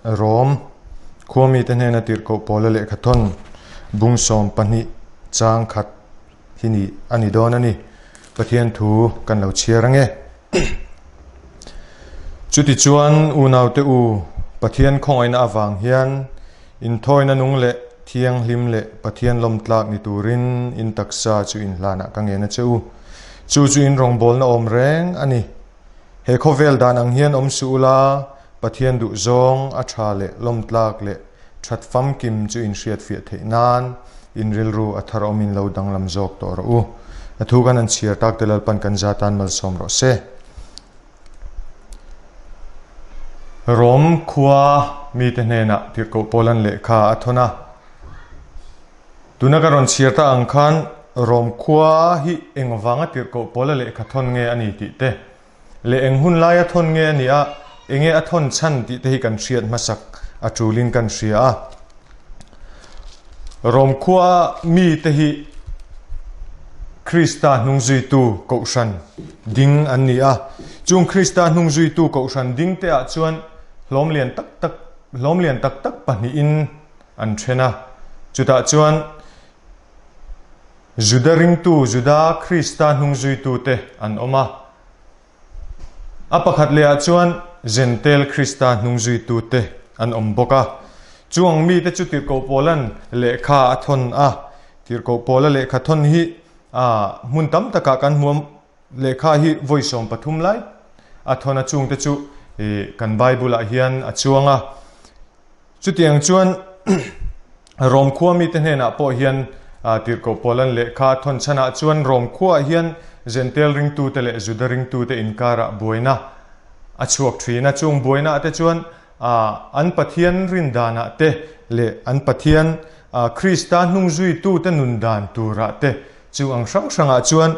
Rom khua mite hnena tirhkoh pawla lehkhathawn bung 12 chang khat hi ni a ni dawn a ni. Pathian thu kan lo chhiar ange. Chutichuan unaute u, Pathian khawngaihna avang hian inthawina nung leh thianghlim leh Pathian lawmtlak ni turin in taksa chu inhlanah ka ngen a che u. Chu chu in rawngbawlna awm reng a ni. He khawvel dan ang hian awm suh ula, Pathian duhzawng a tha leh lawmtlak leh that famkim chu in hriatfiah theih nan in rilru a thar awmin lo danglam zawk tawh rawh u. A thu kan han chhiar tak te Lalpan kan za tan malsawm rawh se. Rom khua mite hnenah Tirhkoh Paulan lehkha a thawn a. Tuna ka rawn chhiar ta ang khan Rom khua hi engvanga Tirhkoh Paula lehkha thawn nge a ni tih te leh eng hun laia thawn nge a nih a, enge a thawn chhan tih te hi kan hriat hmasak a tulin kan hria a. Rom khua mite hi Krista hnungzuitu Kohhran ding an ni a. Chung Krista hnungzuitu Kohhran ding te ah chuan hlawm lian tak tak hlawm lian tak tak pahnihin an then a. Chutah chuan Juda ringtu, Juda Krista hnungzuitute an awm a. A pakhat lehah chuan Jentail Krista hnungzuitute an awm bawk a. Chu ang mite chu Tirhkoh Paula'n lehkha a thawn a. Tirhkoh Paula lehkha thawn hi hmun tam takah kan hmu a, lehkha hi vawi 13 lai a thawn a, chungte chu kan Bible-ah hian a chuang a. Chutiang chuan Rom khua mite hnenah pawh hian Tirhkoh Paulan lehkha a thawn chhanah chuan Rom khuaah hian Jentail ringtute leh Juda ringtute inkarah buaina a chhuak thin a. Chung buainaah te chuan an Pathian rindanah te leh an Pathian Krista hnungzuitute nun dan turah te chung ang hrang hrangah chuan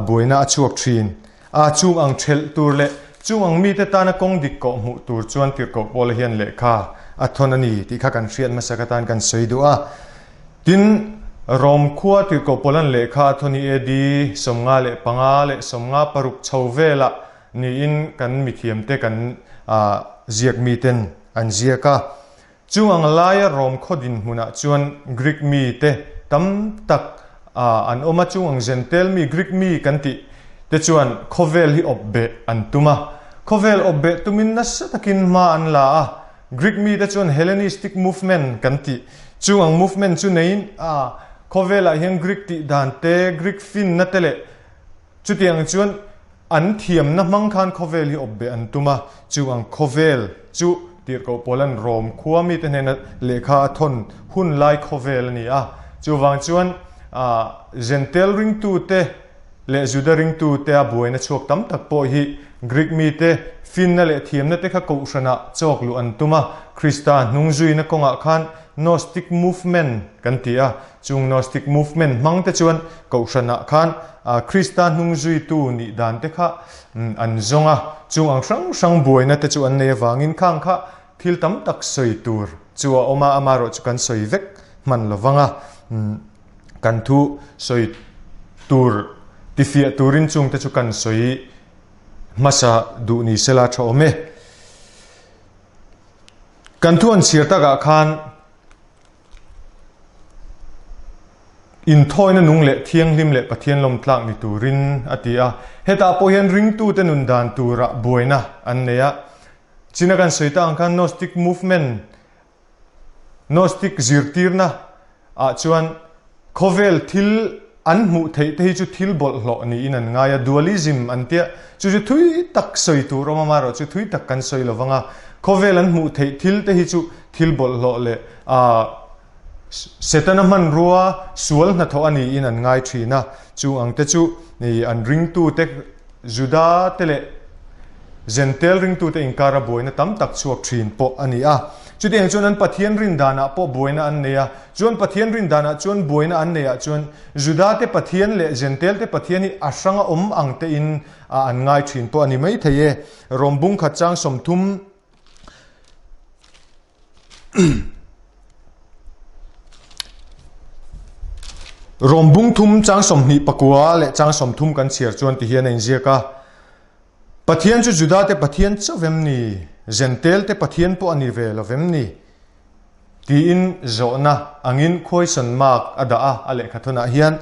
buaina a chhuak thin. A chung ang thelh tur leh chung ang mite tana kawng dik kawh hmuh tur chuan Tirhkoh Paula hian lehkha a thawn a ni tih kha kan hriat hmasak atan kan sawi duh a. Tin, Rom khua Tirhkoh Paula'n lehkha a thawn hi AD 55 leh 56 chho velah niin kan mithiamte kan ziak miten an ziak a. Chung ang laia Rom khaw dinhmunah chuan Greek mite tam tak an awm a, chung ang Jentail mi, Greek mi kan tih te chuan khawvel hi awp beh an tum a. Khawvel awp beh tumin nasa takin hma an la a, Greek mite chuan Hellenistic movement kan tih chung ang movement chu neiin khawvelah hian Greek tih dan te, Greek finna te leh Chutiang chuan an thiamna hmang khan khawvel hi awp beh an tum a, chu ang khawvel chu Tirhkoh Paula'n Rom khua mite hnena lehkha a thawn hun lai khawvel a ni a. Chuvang chuan Jentail ringtute leh Juda ringtute a buaina chhuak tam tak pawh hi Greek mite finna leh thiamna te kha kohhranah chawk luh an tum a, Krista hnungzuina kawngah khan Gnostic movement kan ti a, Chung Gnostic movement hmang te chuan Kohhranah khan Krista hnungzuitu nih dan te kha an zawng a, chung ang hrang hrang buaina te chu an nei avangin khang kha thil tam tak sawi tur chu a awm a, amaherawh chu kan sawi vek hman lo vang a, kan thu sawi tur tifiah turin chung te chu kan sawi hmasa duh ni sela tha awm e. Kan thu an chhiar takah khan. Inthawina nung leh thianghlim leh Pathian lawmtlak ni turin a ti a. Hetah pawh hian ringtute nun dan turah buaina an nei a. China kan sawi tak ang khan Gnostic movement, Gnostic zirtirna ah chuan khawvel thil an hmuh theih te hi chu thil bawlhhlawh niin an ngai a, dualism an tia, chu chu thui tak sawi tur awm a, amaherawh chu thui tak kan sawi lo vang a, khawvel an hmuh theih thil te hi chu thil bawlhhlawh leh ah Setana hmanrua sual hnathawh a niin an ngai thin a, chung ang te chu an ringtute Juda te leh Jentail ringtute inkara buaina tam tak chhuak thin pawh a ni a. Chutiang chuan an Pathian rin danah pawh buaina an nei a. Chuan Pathian rin danah chuan buaina an neihah chuan Juda te Pathian leh Jentail te Pathian hi a hranga awm ang tein an ngai thin pawh a ni maithei e. Rom bung khat chang 30. Rom bung thum chang 29 leh chang 30 kan chhiar chuan ti hian a inziak a. Pathian chu Juda te Pathian chauh em ni? Zentelte Pathian pawh a ni ve lo vem ni? Tiin zawhna angin question mark a dah a, a lehkhathawnah hian,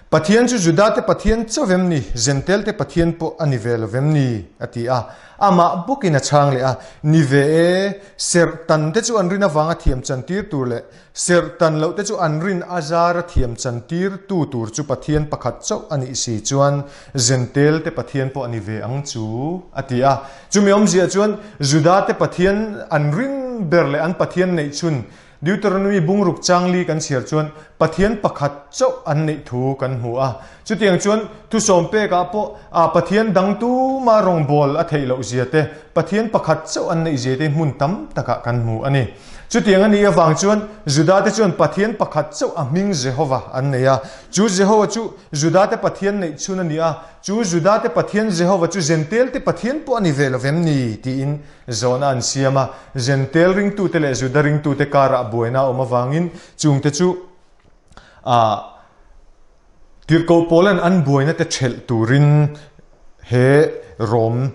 Pathian chu Judate Pathian chauh em ni? Zentelte Pathian pawh a ni ve lo vem ni? a ti a. Amah bawkin a chhang leh a, Ni ve e, serh tante chu an rin avanga thiam chantir tur leh serh tan lohte chu an rin a zara thiam chantir tu tur chu Pathian pakhat chauh a nih si chuan Zentelte Pathian pawh a ni ve ang chu, a ti a. Chumi awmzia chuan Judate Pathian an rin ber leh an Pathian neih chhun Deuteronomy bungruk changli kan chhiar chuan Pathian pakhat chauh an neih thu kan hmu a. Chutiang chuan thusawm pekah pawh a Pathian dang tuma rawngbâwl a theih loh zia te, Pathian pakhat chauh an neih zia te hmun tam takah kan hmu a ni. Chutiang a nih avang chuan Judate chuan Pathian pakhat chauh a hming Jehova an nei a. Chu Jehova chu Judate Pathian neih chhun a ni a. Chu Judate Pathian Jehova chu Zentelte Pathian pawh a ni ve lo vem ni? tiin zawhna an siam a. Zentel ringtute leh Juda ringtute karah buaina a awm avangin chungte chu Tirhkoh Paulan an buainate ṭhelh turin he Rom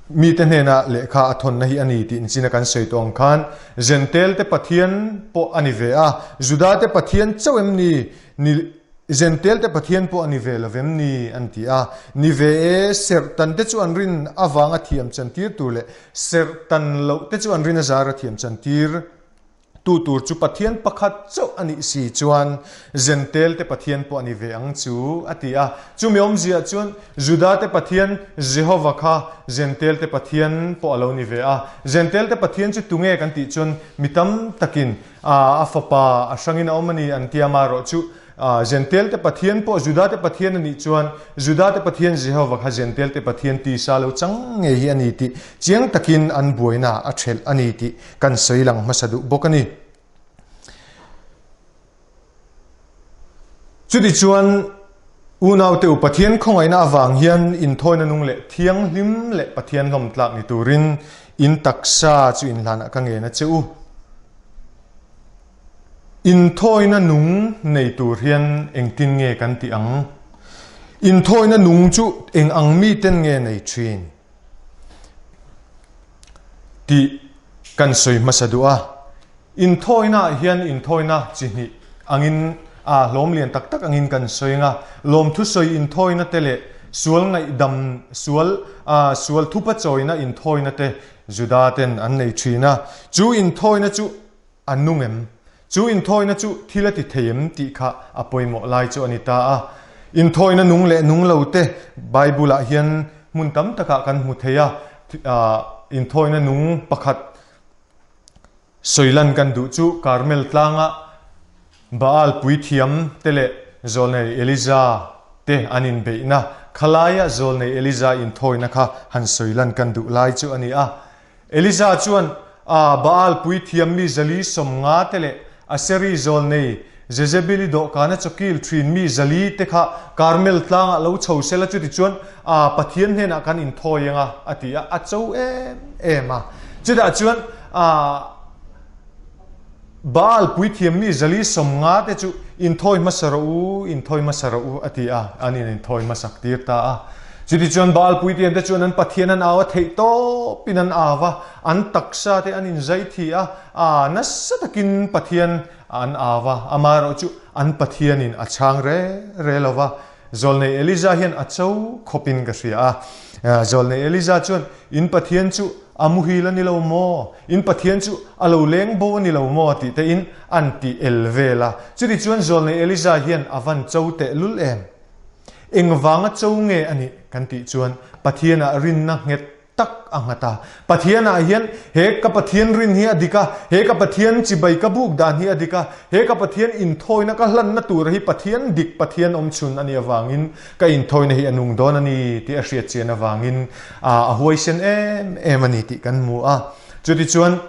mite hnena lehkha a thawnna hi a ni tih inchina kan sawi tawh ang khan Zentelte Pathian pawh a ni ve a, Judate Pathian chauh em ni? Ni, Zentelte Pathian pawh a ni ve lo vem ni? an ti a. Ni ve e, serh tante chu an rin avanga thiam chantir tur leh serh tan loh te chu an rin azara thiam chantir tu tur chu Pathian pakhat chauh a nih si chuan Zentelte Pathian pawh a ni ve ang chu, a ti a. Chumi awmziah chuan Judate Pathian Jehova kha Zentelte Pathian pawh a lo ni ve a. Zentelte Pathian chu tunge kan tih chuan mi tam takin A fapa a hrangin a awm a ni an ti a, amaherawhchu Zentelte Pathian pawh Judate Pathian a nih chuan Judate Pathian Jehova kha Zentelte Pathian tisa lo chang ngei hi a ni tih chiang takin an buaina a ṭhelh a ni tih kan sawi lang hmasa duh bawk a ni. Chutichuan unaute u Pathian khawngaihna avang hian inthawina nung leh thianghlim leh Pathian hlawmtlak ni turin in taksa chu inhlanah ka ngen a che u. Inthawina nung nei tur hian engtin nge kan tih ang? Inthawina nung chu eng ang miten nge nei thin? Tih kan sawi hmasa duh a. Inthawina ah hian inthawina chi hnih angin a hlawm lian tak tak angin kan sawi ang a. Lawmthu sawi inthawina te leh sual ngaihdam sual sual thupa chawina inthawina te Juda ten an nei thin a, chu inthawina chu a nung em? Chu inthawina chu thil a ti thei em tih kha a pawimawh lai chu a ni ta a. Inthawina nung leh nung lo te Bible ah hian hmun tam takah kan hmu thei a, inthawina nung pakhat Sawilan kan duh chu Karmel tlanga Baal puithiam te leh zawlnei Elija te an inbeihna, khalaia zawlnei Elija inthawina kha han sawilan kan duh lai chu a ni a. Elija chuan a Baal puithiam mi zali 50 te leh Aseri zawlnei Jezebeli dawhkana chawkil thin mi zali te kha Karmel tlangah lo chho sela chutichuan a Pathian hnenah kan inthawi ang a, a ti a, a cho em em a. Chutah chuan a Baal puithiam mi zali 50 te chu inthawi hmasa rawh u, inthawi hmasa rawh u, a ti a, an in inthawi hmasak tir ta a. Chutichuan Baal puithiam te chuan an Pathian an au a, theih tawpin an au a, an taksa te an inzai thi a, a nasa takin Pathian an au a, amaherawh chu an Pathianin a chhang re re lo va. Zawlnei Elija hian a cho khawpin ka hria a. Zawlnei Elija chuan, In Pathian chu a muhil a ni lo maw? In Pathian chu a lo leng bo a ni lo maw? tih tein an ti el vel a. Chutichuan Zawlnei Elija hian a van cho teh lul em? Engvanga cho nge a nih kan tih chuan Pathianah rinna nghet tak a nghat a. Pathianah hian he ka Pathian rin hi a dik a, he ka Pathian chibai ka buk dan hi a dik a, he ka Pathian inthawina ka hlanna tur hi Pathian dik, Pathian awmchhun a nih avangin ka inthawina hi a nung dawn a ni tih a hriat chian avangin a huaisen em em a ni tih kan hmu a. Chutichuan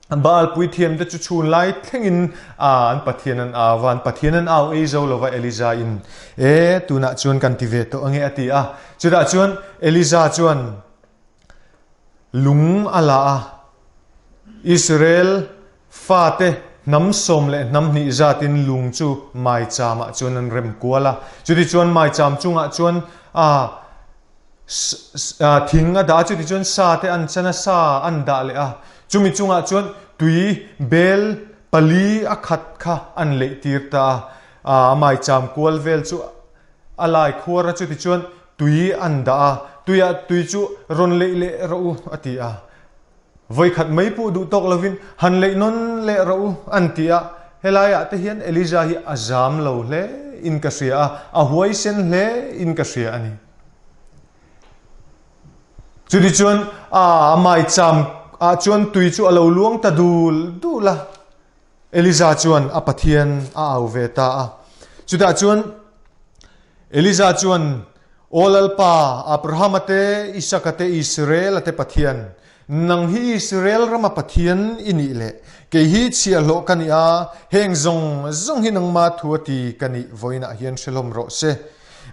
Baal puithiamte chu chhun lai thlengin an Pathian an au a, an Pathian an au ei zo lova Elija in, E, tunah chuan kan ti ve tawh ange a ti a. Chutah chuan Elija chuan lung a la a, Israel fate hnam sawm leh hnam hnih zatin lung chu maicham ah chuan an rem kual a. Chutichuan maicham chungah chuan a. Thing a dah a, chutichuan sa te an chan a, sa an dah leh a, chumi chungah chuan tui bel pali a khat kha an leih tir ta a, a maicham kual vel chu a lai khuar a, chutichuan tui an dah a, tuiah tui chu rawn leih leh rawh u a ti a. Vawikhat mai pawh duh tawk lovin han leih nawn leh rawh u an ti a, helaiah te hian Elijah hi a zam lo hle in ka hria a, a huaisen hle in ka hria a ni. Chutichuan a maicham ah chuan tui chu a lo luang ta dul dul a, Elijah chuan a Pathian a au ve ta a. Chutah chuan Elijah chuan, Aw Lalpa, Abrahama te, Isaka te, Israela te Pathian, nang hi Israel rama Pathian i nih leh kei hi chhiahhlawh ka ni a, heng zawng zawng hi nangma thu a ti ka nih vawiinah hian hre hlawm rawh se.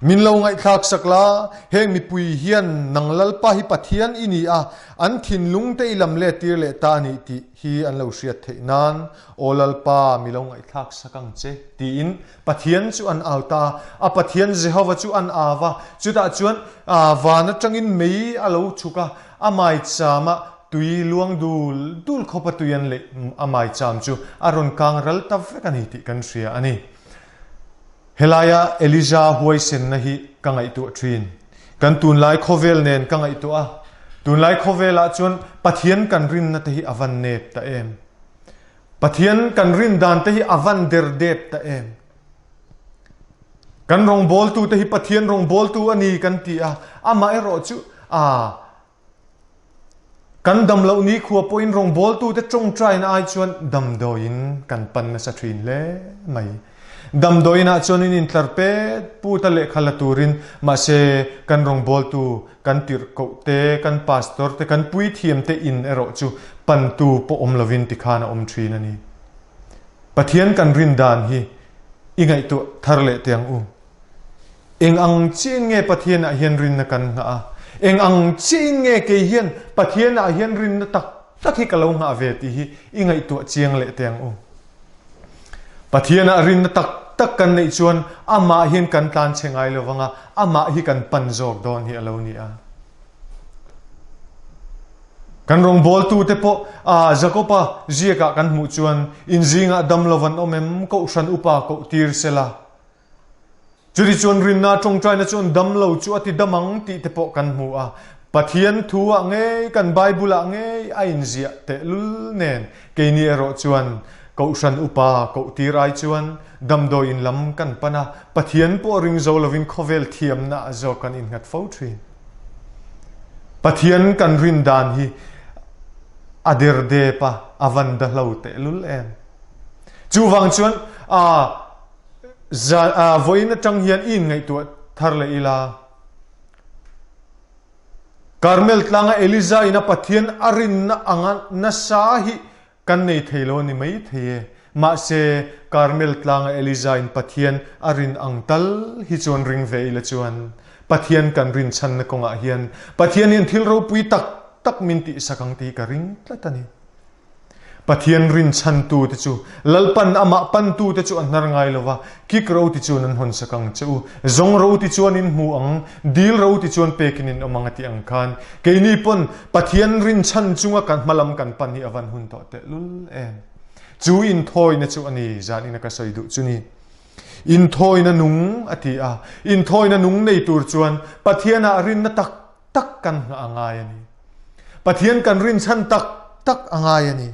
Min lo ngaihthlak sak la, heng mipui hian nang Lalpa hi Pathian i ni a, an thinlung te i lam let tir leh ta a nih tih hi an lo hriat theih nan, Aw Lalpa, mi lo ngaihthlak sak ang che, tiin Pathian chu an au ta a, a Pathian Jehova chu an au a, chutah chuan van atangin mei a lo chhuk a, a maichama tui luang dul dul khawpa tui an leh a maicham chu a rawn kang ral ta vek a ni tih kan hria a ni. Helaia Elijah huaisenna hi ka ngaihtuah thin. Kan tunlai khawvel nen ka ngaihtuah a, tunlai khawvelah chuan Pathian kan rinna te hi a van nep ta em? Pathian kan rin dan te hi a van der dep ta em? Kan rawngbawltu te hi Pathian rawngbawltu a ni kan ti a, amah erawh chu a kan dam loh ni khua pawhin rawngbawltu te tawngtaina ai chuan damdawiin kan pan nasa thin hle mai. Damdawiin ah chuan in intlar pet put a lehkha la turin mahse kan rawngbawltu Kan tirhkoh te, kan pastor te, kan puithiam te in erawh chu pantu pawh awm lovin tikhan a awm thin a ni. Pathian kan rin dan hi i ngaihtuah thar leh teh ang u. Eng ang chiahin nge Pathianah hian rinna kan nghah a? Eng ang chiahin nge kei hian Pathianah hian rinna tak tak hi ka lo nghah ve tih hi i ngaihtuah chiang leh teh ang u. Pathianah rinna tak tak kan neih chuan amah hian kan tlan chhe ngai lo vang a, amah hi kan pan zawk dawn hi a lo ni a. Kan rawngbawltute pawh a Jakoba ziakah kan hmuh chuan in zingah dam lo van awm em, kohhran upa koh tir sela. Chutichuan rinna tawngtaina chuan dam lo chu a ti dam ang tih te pawh kan hmu a. Pathian thu ah ngei, kan Bible ah ngei a inziah tehlul nen keini erawh chuan Kohhran upa koh tir ai chuan damdawiin lam kan pan a, Pathian pawh ring zo lovin khawvel thiamna ah zawk kan innghat fo thin. Pathian kan rin dan hi a derdep a, a van dahlo tehlul em. Chuvang chuan aa. Zan ah vawiin atang hian i inngaihtuah thar leh ila. Karmel tlanga Eliza in a Pathian a rinna anga nasa hi kan nei thei lo a ni mai thei e. Mahse, Karmel tlanga Eliza in Pathian a rin ang tal hi chuan ring ve ila chuan Pathian kan rinchhanna kawngah hian Pathian hian thil ropui tak tak min tihsak ang tih hi ka ring tlat a ni. Pathian rinchhantute chu Lalpan amah pantute chu a hnar ngai lo va, kik ro ti chuan an hawnsak ang che u, zawng ro ti chuan in hmu ang, dil ro ti chuan pekin in awm ang a tih ang khan, keini pawn Pathian rinchhan chunga kan hmalam kan pan hi a van hun tawh tehlul em. Chu inthawina chu a ni, zanina ka sawi duh chu ni. Inthawina nung a ti a, inthawina nung nei tur chuan Pathianah rinna tak tak kan nghah a ngai a ni. Pathian kan rinchhan tak tak a ngai a ni.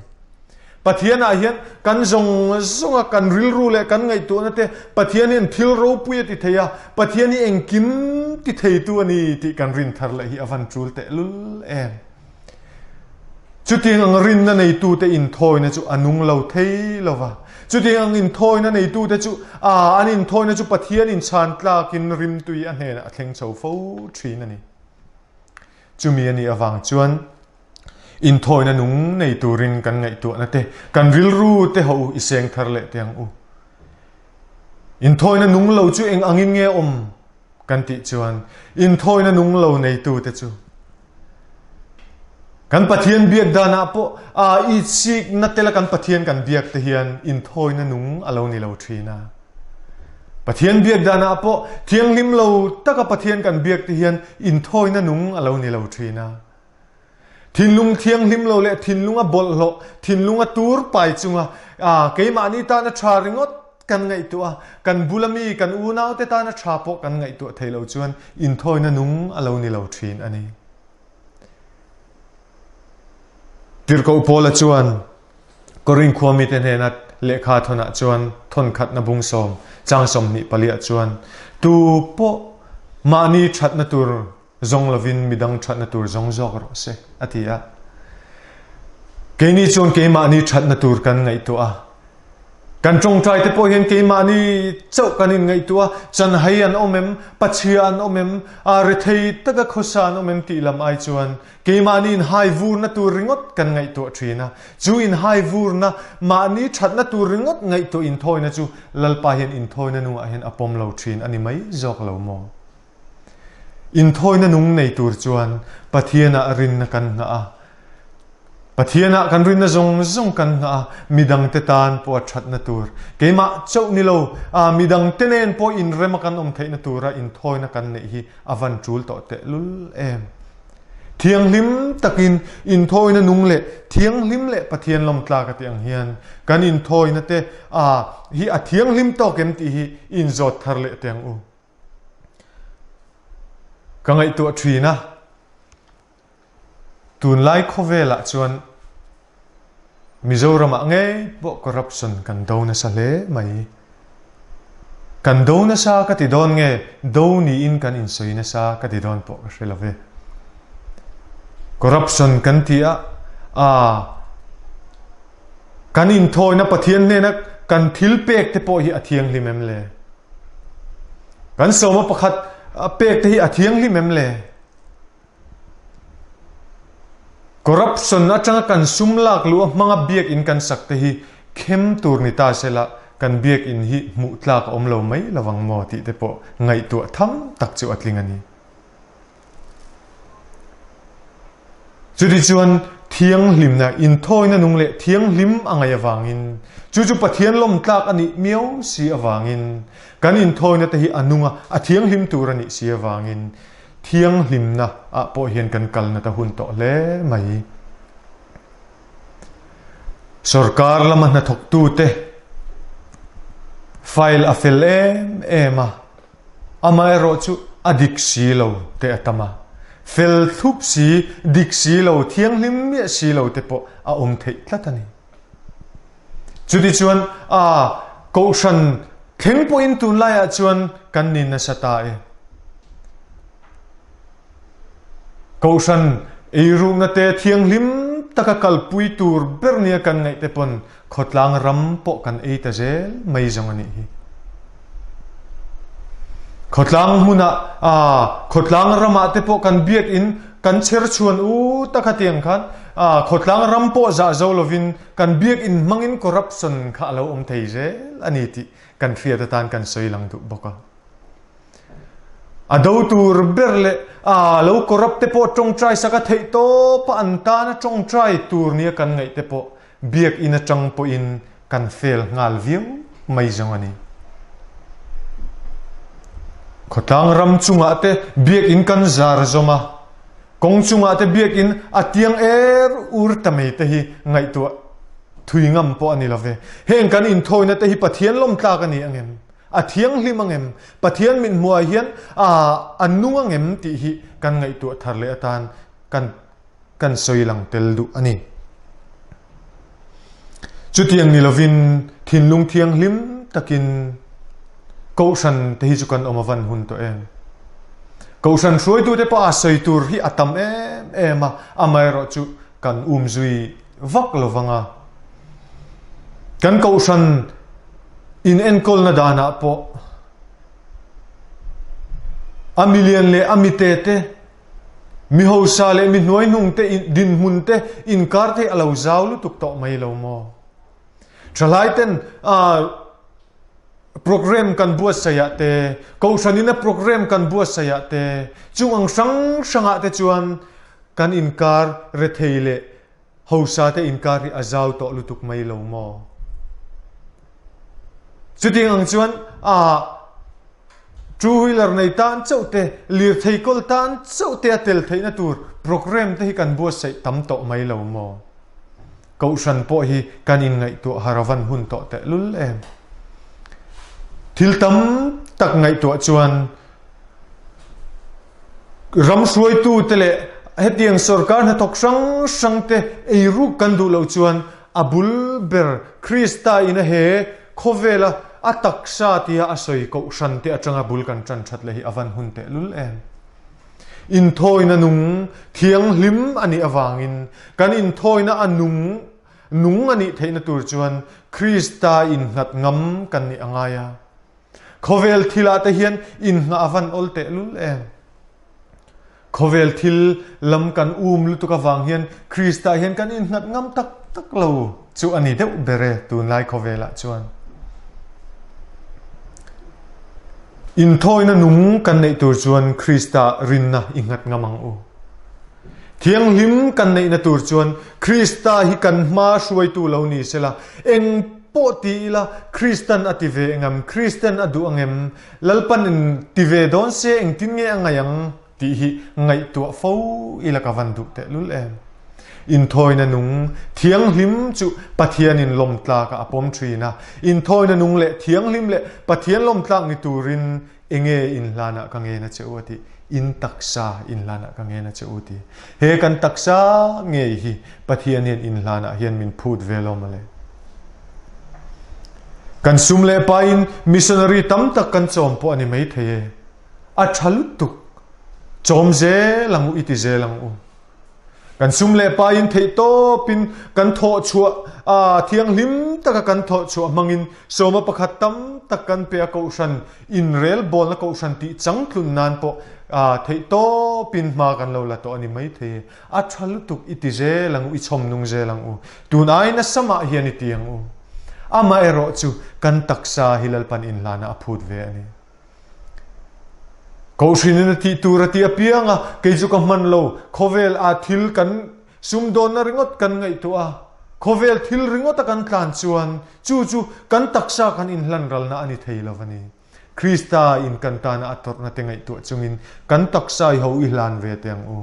Pathian ah hian kan zawng zawng a kan rilru leh kan ngaihtuahna te Pathian hian thil ropui a ti thei a, Pathian hi engkim ti theitu a ni tih kan rin thar leh hi a van tul tehlul em. Chutiang ang rinna neitute inthawina chu a nung lo thei lo va. Chutiang ang inthawina neitute chu a an inthawina chu Pathian inchhan tlakin rimtui a hnenah a thleng chho fo thin a ni. Chumi a nih avang chuan inthawina nung nei turin kan ngaihtuahna te, kan rilru te ho i seng thar leh teh ang u. Inthawina nung lo chu eng angin nge awm? Kan tih chuan inthawina nung lo neitute chu kan Pathian biak danah pawh a itsikna tela kan Pathian kan biak te hian inthawina nung a lo ni lo thin a. Pathian biak danah pawh thianghlim lo taka Pathian kan biak te hian inthawina nung a lo ni lo thin a. Thinlung thianghlim lo leh thinlunga bawlhhlawh, thinlunga tur pai chunga keimahni tana tha ringawt kan ngaihtuah a, kan bula mi, kan unaute tana tha pawh kan ngaihtuah thei lo chuan inthawina nung a lo ni lo thin a ni. Tirhkoh Paula chuan Korin khua mite hnena lehkha thawnah chuan thawnkhatna bung sawm, chang 24 ah chuan, Tu pawh mahni thatna tur zawng lovin midang thatna tur zawng zawk rawh se, a ti a. Keini chuan keimahni thatna tur kan ngaihtuah a. Kan tawngtai te pawh hian keimahni chauh kan inngaihtuah a, chanhai an awm em, pachhia an awm em, a rethei taka khawsa an awm em tih lam ai chuan keimahni inhai vurna tur ringawt kan ngaihtuah thin a. Chu inhai vurna, mahni thatna tur ringawt ngaihtuah inthawina chu Lalpa hian inthawina nungah hian a pawm lo thin a ni mai zawk lo maw? Inthawina nung nei tur chuan Pathianah rinna kan nghah a, Pathianah kan rinna zawng zawng kan nghah a, midangte tan pawh a thatna tur, keimah chauh ni lo, a midangte nen pawh inrema kan awm theihna tura inthawina kan neih hi a van tul tawh tehlul em. Thianghlim takin inthawina nung leh thianghlim leh Pathian lawmtlak a tih ang hian kan inthawina te a hi a thianghlim tawk em tih hi inzawt thar leh teh ang u. Ka ngaihtuah thin a, tunlai khawvelah chuan Mizoramah ngei pawh corruption kan do nasa hle mai. Kan do nasa ka ti dawn nge do niin kan insawi nasa ka ti dawn pawh ka hre lo ve. Corruption kan ti a, aa kan inthawina Pathian hnena kan thil pek te pawh hi a thianghlim em le? Kan sawma pakhat pek te hi a thianghlim em le? Corruption atanga kan sum lak luh a hmanga biakinn kan sak te hi khem tur ni ta sela kan biakinn hi hmuh tlak a awm lo mai lovang maw tih te pawh ngaihtuah tham tak chu a tling a ni. Chutichuan, thianghlimna, inthawina nung leh thianghlim a ngaih avangin, chu chu Pathian lawmtlak a nih miau si avangin, kan inthawina te hi a nung a, a thianghlim tur a nih si avangin, thianghlimna ah pawh hian kan kalna ta hun tawh hle mai. Sorkar lama hnathawktute file a fel em em a, Amaherawh chu a dik si lo te a tam a, fel thlup si, dik si lo, thianghlim miah si lo te pawh a awm theih tlat a ni. Chutichuan a Kohhran thleng pawhin tunlaiah chuan kan ni nasa ta e. Kohhran eirukna te thianghlim taka kalpui tur ber nia kan ngaih te pawn khawtlang ram pawh kan ei ta zel mai zawng a nih hi. Khawtlang hmunah aa khawtlang ramah te pawh kan biakin kan chher chhuan u tak a tiang khan aa khawtlang ram pawh zah zo lovin kan biakin hmangin corruption kha a lo awm thei zel a ni tih kan hriat atan kan sawi lang duh bawk a. A do tur ber leh a lo corrupt te pawh tawngtai sak a theih tawp a, an tana tawngtai tur nia kan ngaih te pawh biakinn atang pawhin kan fail nghal viau mai zawng a ni. Khawtlang ram chungah te biakinn kan zar zawm a, kawng chungah te biakinn a tiang er ur ta mai te hi ngaihtuah thui ngam pawh a ni lo ve. Heng kan inthawina te hi Pathian lawmtlak a ni angem? A thianghlim angem? Pathian min hmuhah hian a nung angem tih hi kan ngaihtuah thar leh atan kan kan sawi lang tel duh a ni. Chutiang ni lovin thinlung thianghlim takin Kohhran te hi chu kan awm a van hun tawh em? Kohhran hruaitute pawh a sawi tur hi a tam em em a, amaherawh chu kan umzui vak lo vang a. Kan Kohhran inenkawlna danah pawh a milian leh a mite te, mi hausa leh mi hnuaihnung te dinhmun te inkar te hi a lo zau lutuk tawh mai lo maw? Thalai ten program kan buatsaih ah te, Kohhran in a program kan buatsaih ah te, chung ang hrang hrang ah te chuan kan inkar rethei leh Hausa te inkar hi a zau tawh lutuk mai lo maw? Chutiang ang chuan a. Two wheeler nei tan chauh te, lirthei kawl tan chauh te a tel theihna tur programme te hi kan buatsaih tam tawh mai lo maw? Kohhran pawh hi kan inngaihtuah har a van hun tawh tehlul em? Thil tam tak ngaihtuah chuan ram hruaitute leh hetiang sorkar hnathawk hrang hrangte eiruk kan duh loh chuan a bul ber Krista ina he khawvela a taksa tia a sawi kohhrante atanga bul kan tan that leh hi a van hun tehlul em? Inthawina nung thianghlim a nih avangin kan inthawina a nung nung a nih theihna tur chuan Krista innghat ngam kan nih a ngai a. Khawvel thilah te hian inngah a van awl tehlul em? Khawvel thil lam kan um lutuk avang hian Krista hian kan innghat ngam tak tak lo chu a ni deuh ber e tunlai khawvelah chuan. Inthawina nung kan neih tur chuan Krista rinna i nghat ngam ang u. Thianghlim kan neihna tur chuan Krista hi kan hma hruaitu lo ni sela, eng pawh ti ila Kristan a ti ve engam, Kristan a duh angem, Lalpan in ti ve dawn se engtin nge a ngaih ang tih hi ngaihtuah fo ila ka van duh tehlul em. Inthawina nung thianghlim chu Pathianin lawmtlakah a pawm thin a, inthawina nung leh thianghlim leh Pathian lawmtlak ni turin enge inhlanah ka ngen a che u a tih, in taksa inhlanah ka ngen a che u ti. He kan taksa ngei hi Pathian hian inhlanah hian min phut ve lo mawle. Kan sum leh pain missionary tam tak kan chawm pawh a ni maithei e. A tha lutuk. Chawm zel ang u i ti zel ang u. Kan sum leh pain theihtawpin kan thawh chhuah a thianghlim taka kan thawh chhuah hmangin sawma pakhat tam tak kan pe a kohhran inrelbawlna kohhran tih changtlun nan pawh theihtawpin hma kan lo la tawh a ni maithei e. A tha lutuk i ti zel ang u, i chhawm nung zel ang u. Tun ai nasa mah hian i ti ang u. Amaherawhchu kan taksa hi Lalpan inhlana a phut ve a ni. Kohhrin in a tih tur a ti apiang a, kei chu ka hman lo, khawvel ah thil kan sumdawnna ringawt kan ngaihtuah a, khawvel thil ringawt a kan tlan chuan chu chu kan taksa kan inhlan ralna a ni thei lo a ni. Krista in kan tana a tawrhna te ngaihtuah chungin kan taksa i ho i hlan ve teh ang u.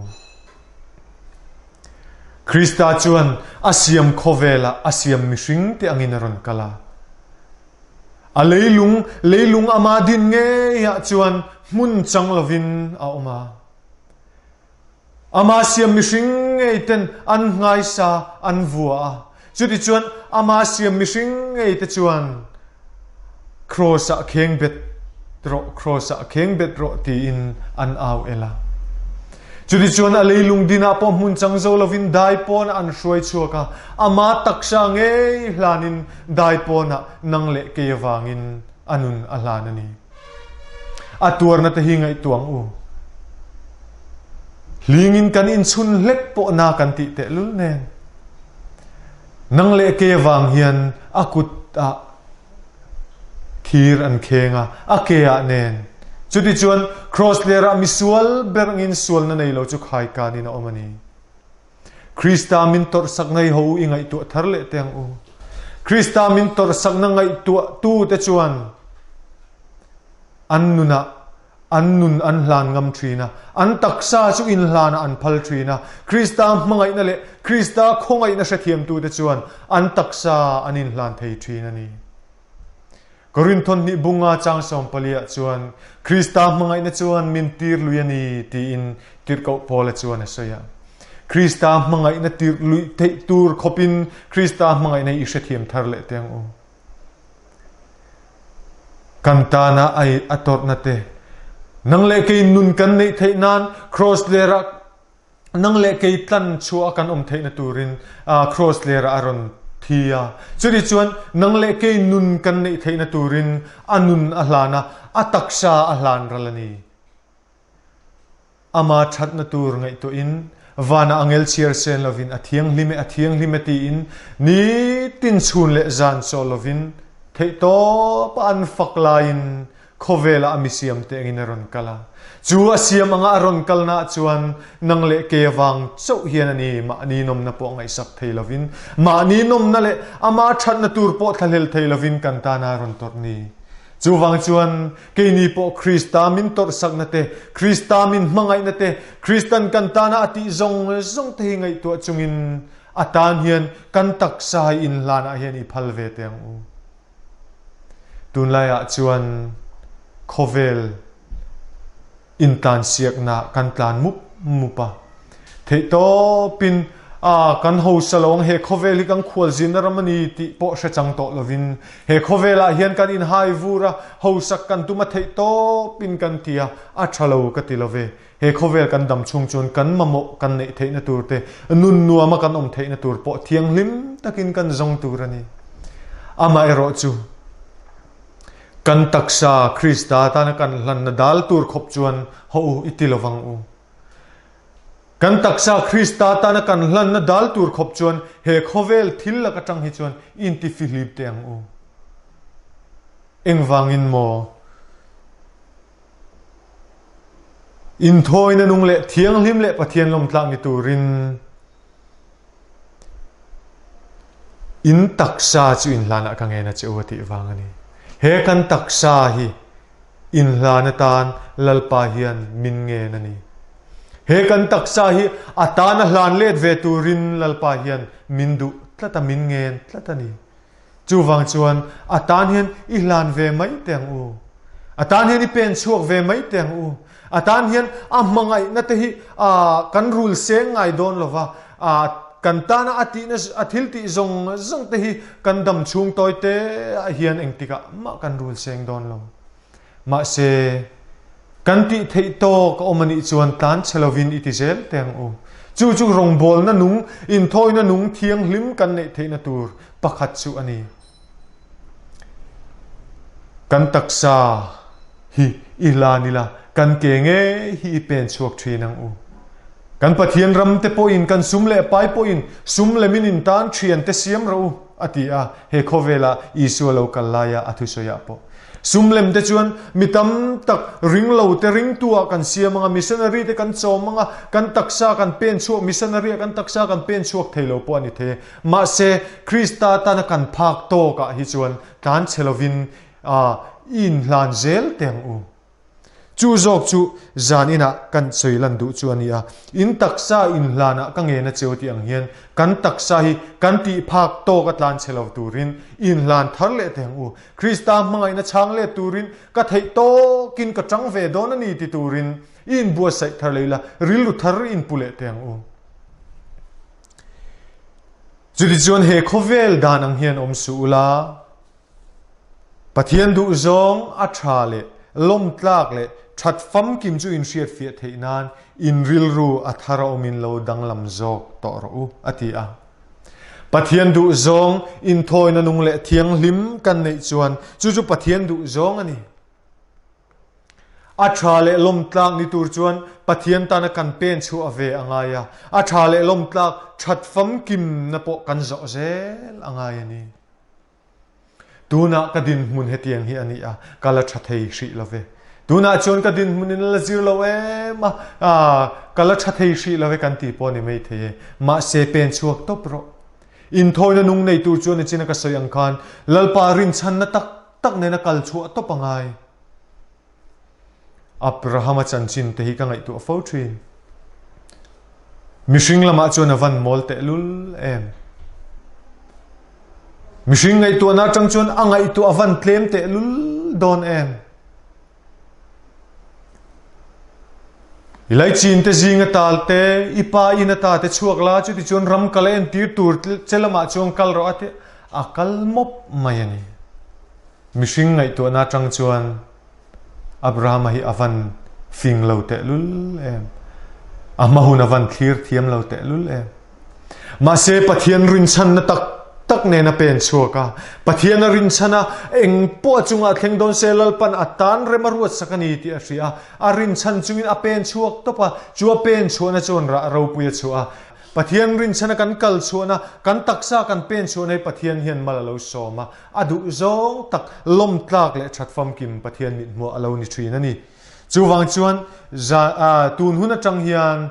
Krista chuan a siam khawvelah a siam mihring te angin a rawn kal a. A leilung, leilung ama din ngeiah chuan hmun chang lovin a awm a. Ama siam mihring ngei ten an nghaisa an vua a. Chutichuan ama siam mihring ngei te chuan Kraws-ah kheng bet rawh, Kraws-ah kheng bet rawh tiin an au el a. Chutichuan a leilung dinah pawh hmun chang zo lovin dai pawnah an hruai chhuak a, ama taksa ngei hlanin Dai pawnah nang leh kei avangin a nun a hlan a ni. A tuarna te hi ngaihtuah ang u. Hlingin kan inchhun hlek pawh na kan tih tehlul nen. Nang leh kei avang hian a kut ah thir an kheng a, a ke ah nen. Chutichuan Kraws lerah misual ber angin sualna nei lo chu khaikanin a awm a ni. Krista min tawrhsakna hi ho i ngaihtuah thar leh teh ang u. Krista min tawrhsakna ngaihtuah tu te chuan an nunah an nun an hlan ngam thin a, an taksa chu inhlanah an phal thin a. Krista hmangaihna leh Krista khawngaihna hrethiamtu te chuan an taksa an inhlan thei thin a ni. Korinthon hnih bunga chang sawmpaliah chuan Krista hmangaihna chuan min tir lui a ni tiin Tirhkoh Paula chuan a sawi a. Krista hmangaihna tir luih theih tur khawpin Krista hmangaihna hi i hrethiam thar leh teh ang u. Kan tana ai a tawrhna te, nang leh kei nun kan neih theih nan Kraws lerah Nang leh kei tlan chhuah a kan awm theihna turin Kraws lerah a rawn thi a. Chutih chuan nang leh kei nun kan neih theihna turin a nun a hlan a, a taksa a hlan ral a ni. Ama thatna tur ngaihtuahin vanah angel chhiar sen lovin a thianghlim e, a thianghlim e tiin nitin chhun leh zan chaw lovin theihtawp a an fak laiin Khawvelah a misiam te angin a rawn kal a. Chu a siam anga a rawn kalnaah chuan nang leh kei avang chauh hian a ni mahni nawmna pawh ngaihsak thei lovin, mahni nawmna leh ama thatna tur pawh thlahlel thei lovin kan tana a rawn tawrh ni. Chuvang chuan keini pawh Krista min tawrhsakna te, Krista min hmangaihna te, Kristan kan tana a tih zawng zawng te hi ngaihtuah chungin a tan hian kan taksa hi inhlanah hian i phal ve teh ang u. Tunlaiah chuan khawvel Intlansiakna kan tlan mup mup a. Theihtawpin a kan hausa lo ang he khawvel hi kan khualzinna ram a ni tih pawh hre chang tawh lovin he khawvelah hian kan inhai vur a, hausak kan tum a theihtawpin kan ti a, a tha lo ka ti lo ve. He khawvel kan dam chhung chuan kan mamawh kan neih theihna tur te, nun nuama kan awm theihna tur pawh thianghlim takin kan zawng tur a ni. Amaherawhchu. Kan taksa Krista tana kan hlanna dal tur khawp chuan haw u i ti lovang u. Kan taksa Krista tana kan hlanna dal tur khawp chuan he khawvel thil lak atang hi chuan i intifihlip teh ang u. Engvangin maw? Inthawina nung leh thianghlim leh Pathian lawmtlak ni turin In taksa chu inhlanah ka ngen a che u a tih vang a ni. He kan taksa hi inhlan atan Lalpa hian min ngen a ni. He kan taksa hi a tana hlan let ve turin Lalpa hian min duh tlat a, min ngen tlat a ni. Chuvang chuan a tan hian i hlan ve mai teh ang u. A tan hian i pen chhuak ve mai teh ang u. A tan hian a hmangaihna te hi kan rul seng ngai dawn lo va, kan tana a tihna a thil tih zawng zawng te hi kan dam chhung tawi te ah hian engtikah mah kan rul seng dawn lo. Mahse, kan tih theih tawk a awm a nih chuan tlan chhe lovin i ti zel teh ang u. Chu chu rawngbawlna nung, inthawina nung thianghlim kan neih theihna tur pakhat chu a ni. Kan taksa hi i hlan ila, kan ke ngei hi i pen chhuak thin ang u. Kan Pathian ram te pawhin, kan sum leh pai pawhin sum lemin in tan thian te siam rawh u, a ti a, he khawvela Isua lo kal laia a thusawiah pawh. Sum lem te chuan mi tam tak ring lo te ringtu ah kan siam ang a, missionary te kan chawm ang a, kan taksa kan pen chhuak, missionary ah kan taksa kan pen chhuak thei lo pawh a ni thei e. Mahse, Krista tana kan phak tawk ah hi chuan tlan chhe lovin i inhlan zel teh ang u. Chu zawk chu zan inah kan sawi lan duh chu a ni a, in taksa inhlanah ka ngen a cheu tih ang hian kan taksa hi kan tih phak tawk a tlan chhe lo turin inhlan thar leh teh ang u. Krista hmangaihna chhang let turin ka theih tawkin ka tang ve dawn a ni ti turin i inbuatsaih thar leh ila, rilru thar inpu leh teh ang u. Chutichuan he khawvel dan ang hian awm suh ula, Pathian duhzawng a tha leh lawmtlak leh that famkim chu inhriatfiah theih nan in rilru a thar a awmin lo danglam zawk tawh rawh u, a ti a. Pathian duhzawng inthawina nung leh thianghlim kan neih chuan chu chu Pathian duhzawng a ni. A tha leh lawmtlak ni tur chuan Pathian tana kan pen chhuah ve a ngai a, a tha leh lawmtlak that famkimna pawh kan zawh zel a ngai a ni. Tunah ka dinhmun hetiang hi a ni a, ka la tha thei hrih lo ve. Tunah chuan ka dinhmun in a la zir lo em a, ka la tha thei hrih lo ve kan tih pawh a ni mai thei e. Mahse pen chhuak tawp rawh. Inthawina nung nei tur chuan nichin a ka sawi ang khan Lalpa rinchhanna tak tak nena kal chhuah tawp a ngai. Abrahama chanchin te hi ka ngaihtuah fo thin. Mihring lamah chuan a van mawl tehlul em. Mihring ngaihtuahna atang chuan a ngaihtuah a van tlem tehlul dawn em. I laichin te zing a tal te, i pa in ata te chhuak la, chuti chuan ram kal a entir tur che lamah chuan kal rawh a ti a kal mawp mai a ni. Mihring ngaihtuahna atang chuan Abrahama hi a van fing lo tehlul em. A hma hun a van thlir thiam lo tehlul em. Mahse Pathian rinchhanna tak tak nen a pen chhuak a. Pathian a rinchhan a, eng pawh a chungah thleng dawn se Lalpan a tan rem a ruatsak a ni tih a hria a. A rinchhan chungin a pen chhuak tawp a, chu a pen chhuahna chuan rah ropui a chhuah a. Pathian rinchhana kan kal chhuahna, kan taksa kan pen chhuahna hi Pathian hian mal a lo sawm a. A duh zawng tak lawmtlak leh that famkim Pathian mithmuah a lo ni thin a ni. Chuvang chuan tun hun atang hian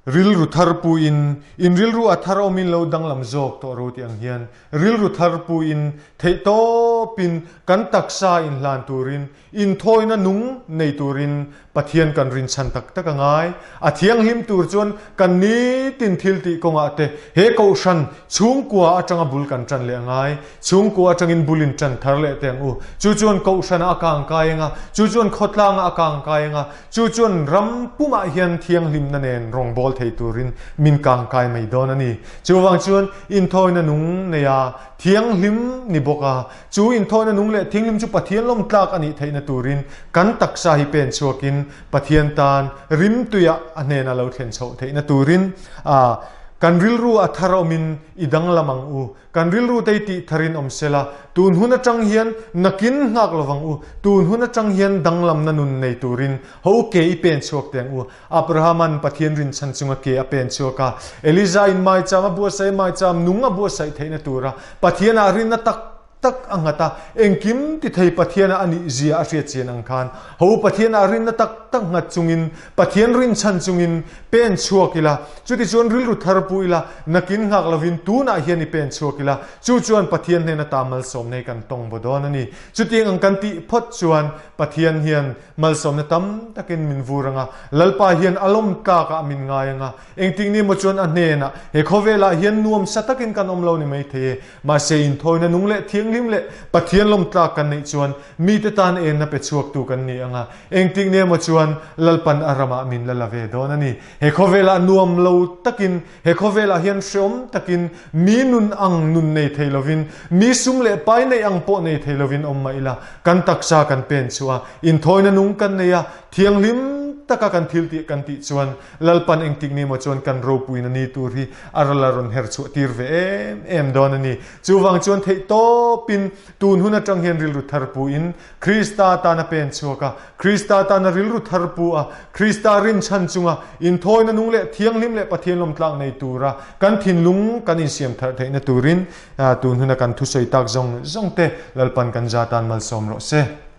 rilru thar puin, in rilru a thar awmin lo danglam zawk tawh ro tih ang hian rilru thar puin theihtawp. tawpin kan taksa inhlan turin, inthawina nung nei turin Pathian kan rinchhan tak tak a ngai. A thianghlim tur chuan kan nitin thil tih kawngah te he kohhran chhungkua atanga bul kan tan leh a ngai. Chhungkua atangin bul in tan thar leh teh ang u. Chu chuan kohhranah a kangkai ang a, chu chuan khawtlangah a kangkai ang a, chu chuan ram pumah hian thianghlimna nen rawngbâwl thei turin min kangkai mai dawn a ni. Chuvang chuan inthawina nung neia thianghlim ni bawk a, Chu inthawina nung leh thinghlim chu Pathian lawm tlak a nih theihna turin kan taksa hi pen chhuakin Pathian tan rimtuiah a hnena lo thlen chhoh theihna turin kan rilru a thar awmin i danglam ang u. Kan rilru te i tih tharin awm sela, tun hun atang hian nakin nghak lovang u. Tun hun atang hian danglamna nun nei turin ho ke i pen chhuak teh ang u. Abrahama'n Pathian rinchhan chunga ke a pen chhuak a, Eliza-in maicham a buatsaih maicham nung a buatsaih theihna tura Pathianah rinna tak tak a nghat a, engkim ti thei Pathianah a nih zia a hriat chian ang khan ho Pathianah rinna tak tak nghat chungin Pathian rinchhan chungin pen chhuak ila, chutichuan rilru thar pu ila, nakin nghak lovin tunah hian i pen chhuak ila, chu chuan Pathian hnena ta malsawmna hi kan tawng baw dawn a ni. Chutiang ang kan tih phawt chuan Pathian hian Malsawmna tam takin min vur ang a, Lalpa hian a lawm tlakah min ngai ang a, engtik ni maw chuan a hnenah, He khawvelah hian nuamsa takin kan awm lo ni mai thei e, mahse inthawina nung leh thianghlim leh Pathian lawm tlak kan neih chuan mite tan enna pe chhuaktu kan ni ang a, engtik ni emaw chuan Lalpan a ramah min la la ve dawn a ni. He khawvelah nuam lo takin He khawvelah hian hreawm takin mi nun ang nun nei thei lovin, mi sum leh pai neih ang pawh nei thei lovin awm mah ila, kan taksa kan pen chhuah a, inthawina nung kan nei a, thianghlim taka kan thil tih kan tih chuan Lalpan engtik ni maw chuan kan ropuina ni tur hi a ral a rawn her chhuah tir ve em em dawn a ni. Chuvang chuan theih tawpin tun hun atang hian rilru thar puin Krista tana pen chhuak a, Krista tana rilru thar pu a, Krista rinchhan chunga inthawina nung leh thianghlim leh Pathian lawmtlak nei tura kan thinlung kan insiam thar theihna turin tun huna kan thusawi tak zawng zawng te Lalpan kan za tan malsawm rawh se.